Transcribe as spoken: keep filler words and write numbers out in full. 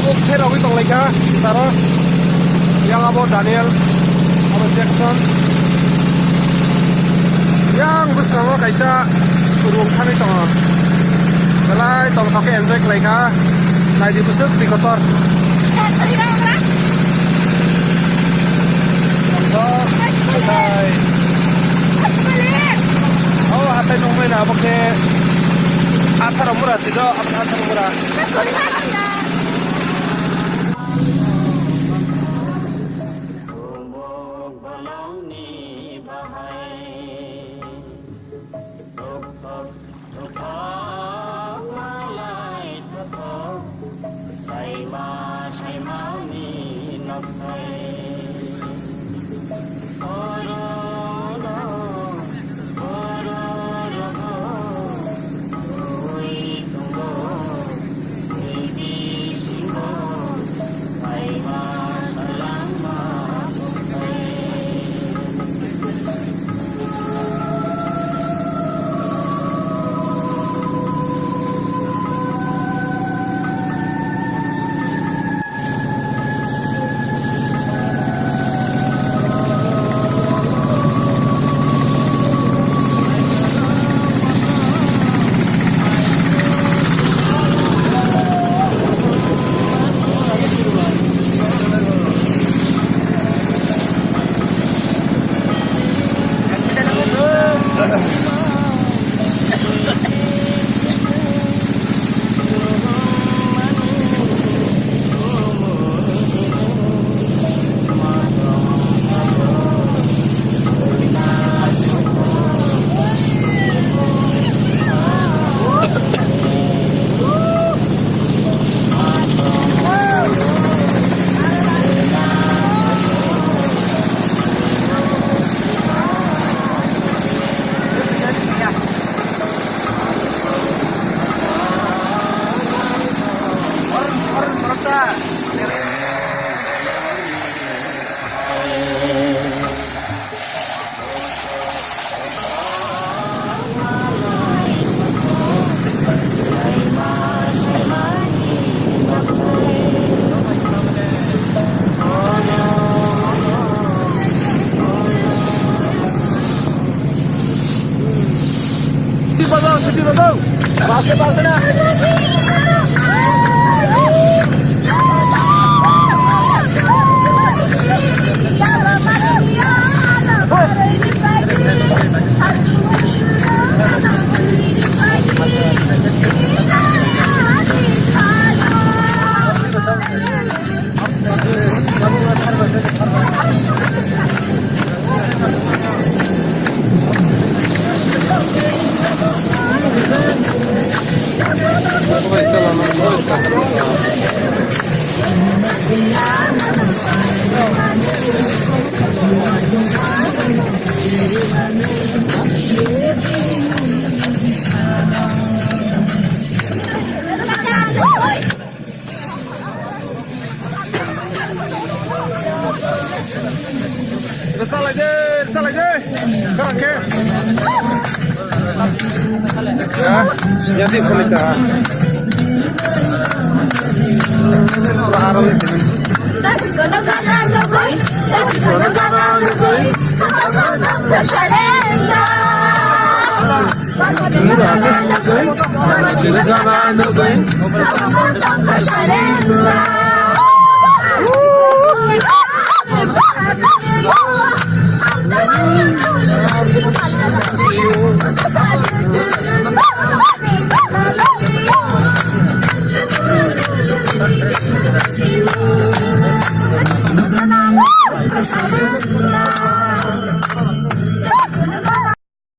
Kok pherogwi tonglaikha saro. Yang abo Daniel, abo Jackson. Yang bwskango kaisa room thangwi tongo. Belai tongthok khe enjoy khlaikha. Naidi bwswk twi kotor. Tongthok hathai. O hathai nungmani abo khe Atharo mura si do, abo Atharo mura. Siti bazar, siti bazar. Passe, passe na. Rwchalaide, rwchalaide. Karang khe. Ya, ya, di kholita. Aro ni.